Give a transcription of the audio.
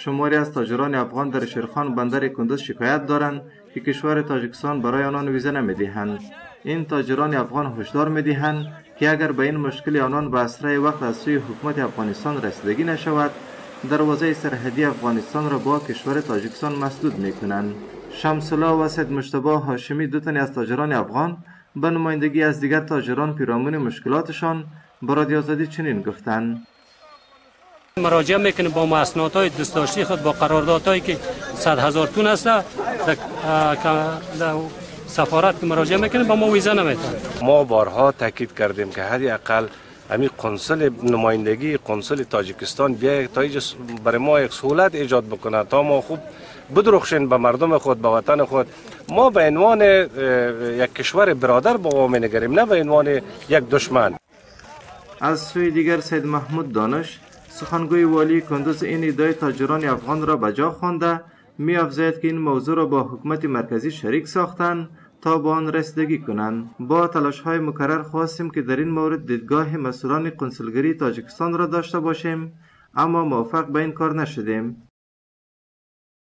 شماری از تاجران افغان در شیرخان بندر کندز شکایت دارند که کشور تاجیکستان برای آنان ویزه نمیدهند. این تاجران افغان هشدار میدهند که اگر به این مشکل آنان به اسرع وقت از سوی حکومت افغانستان رسیدگی نشود، دروازه سرحدی افغانستان را با کشور تاجیکستان مسدود میکنند. شمس الله و سید مجتبی هاشمی، دو تن از تاجران افغان، به نمایندگی از دیگر تاجران پیرامون مشکلاتشان به رادیو آزادی چنین گفتند: مراجعه میکنیم با اسنادهای دستداشتی خود، با قراردادهایی که 100,000 تون است، در سفارت که مراجعه میکنیم با ما ویزا نمیتن. ما بارها تاکید کردیم که حداقل امی قنصل نمایندگی قنصل تاجیکستان بیاید تا برای ما یک سهولت ایجاد بکنه تا ما خوب بدرخشین به مردم خود، به وطن خود. ما به عنوان یک کشور برادر با ما می‌نگریم، نه به عنوان یک دشمن. از سوی دیگر، سید محمود دانش، سخنگوی والی کندز، این ادعای تاجران افغان را بجا خوانده می افزاید که این موضوع را با حکومت مرکزی شریک ساختند تا با آن رسیدگی کنند. با تلاش های مکرر خواستیم که در این مورد دیدگاه مسئولان قنسولگری تاجیکستان را داشته باشیم، اما موفق به این کار نشدیم.